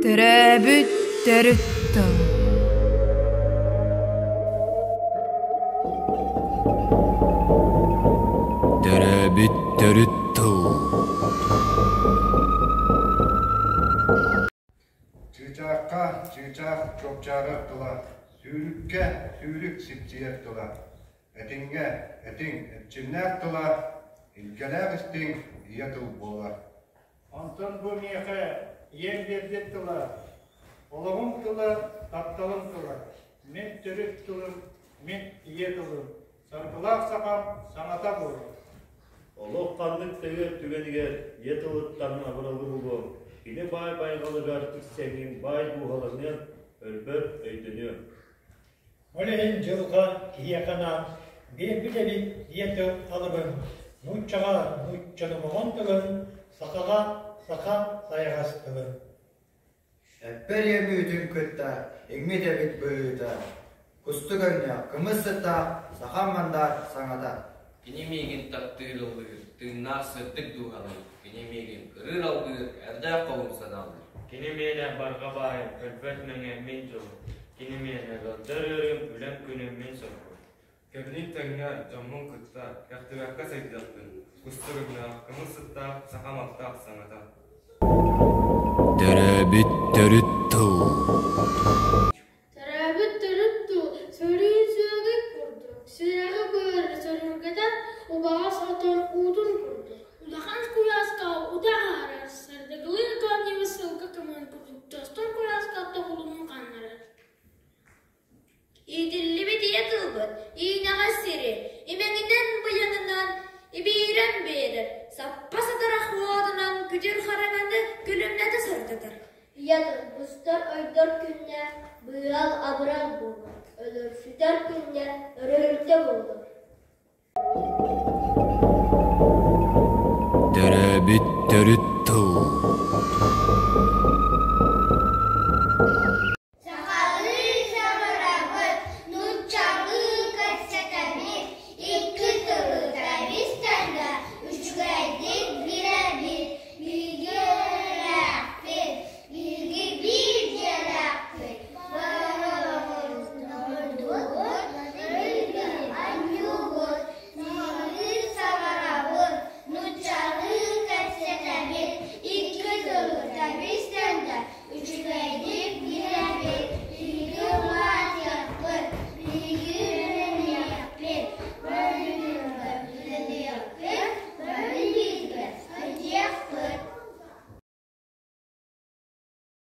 Төрөөбүт төрүт тыл. Төрөөбүт төрүт тыл. Чыычаахха чыычаах чуопчаарар тыла, сүүрүккэ сүүрүк сипсийэр тыла, этиҥҥэ этиҥ эрчимнээх тыла, илгэлээх истиҥ ийэ тыл буолар. Онтон бу миэхэ ийэм биэрбит тыла, олоҕум тыла, тапталым тыла, мин төрүт тылым, мин ийэ тылым, саргылаах сахам саҥата буолар. Олох ханнык тыгыр түгэнигэр ийэ тылыттан абыралы булуоҥ, кини баай байҕалыгар тиксэҥҥин баай дууһаланыан, өлбөт өйдөнүөҥ. Ол иһин дьылҕа киһиэхэ анаан биэрбит эбит ийэ тыл алыбын, нууччаҕа нуучча номоҕон тылын, сахаҕа саха сайаҕас тылын. Эппэр ийэм үүтүн кытта иҥмит эбит быһыыта, кустук өҥнөөх, кымыс сыттаах сахам мандаар саҥата. Кини миигин таптыыр ыллыыр, тыыннаах сырдык дууһалыыр, кини миигин кырыыр алгыыр, эрдээх хоһун санаалыыр. Кини миэнэ барҕа баайым, өлбөт мэҥэ мин дьолум, кини миэнэ ыалдьар ыарыым, үлэм күнүм мин соргум. Кэмниин тэҥҥэ дьоммун кытта кэхтибэккэ сайдыахпын, кустук өҥнөөх, кымыс сыттаах сахам аптаах саҥата. Төрөөбүт төрүт тыл. Төрөөбүт төрүт тыл сөрүүн сүөгэй курдук, сүрэҕи быары сөрүргэтэн убаҕас отон уутун курдук. Улахан куйааска утах аһарар, сырдыгылыыр кэмниэбэ сылгы кымын курдук тостор куйааска тоҕулунун ханнарар. Иитиллибит ийэ тылбыт иинэҕэс сири имэҥинэн быйаҥынан ибиирэн биэрэр, саппа сытарах уотунан күтүр хараҥаны күлүмнэтэ сырдатар. Ийэ тыл быстар-ойдор күннэ быыһал абырал буолар, өлөрсүтэр күннэ өрөһүлтэ буолар. Төрөөбүт төрүт тыл.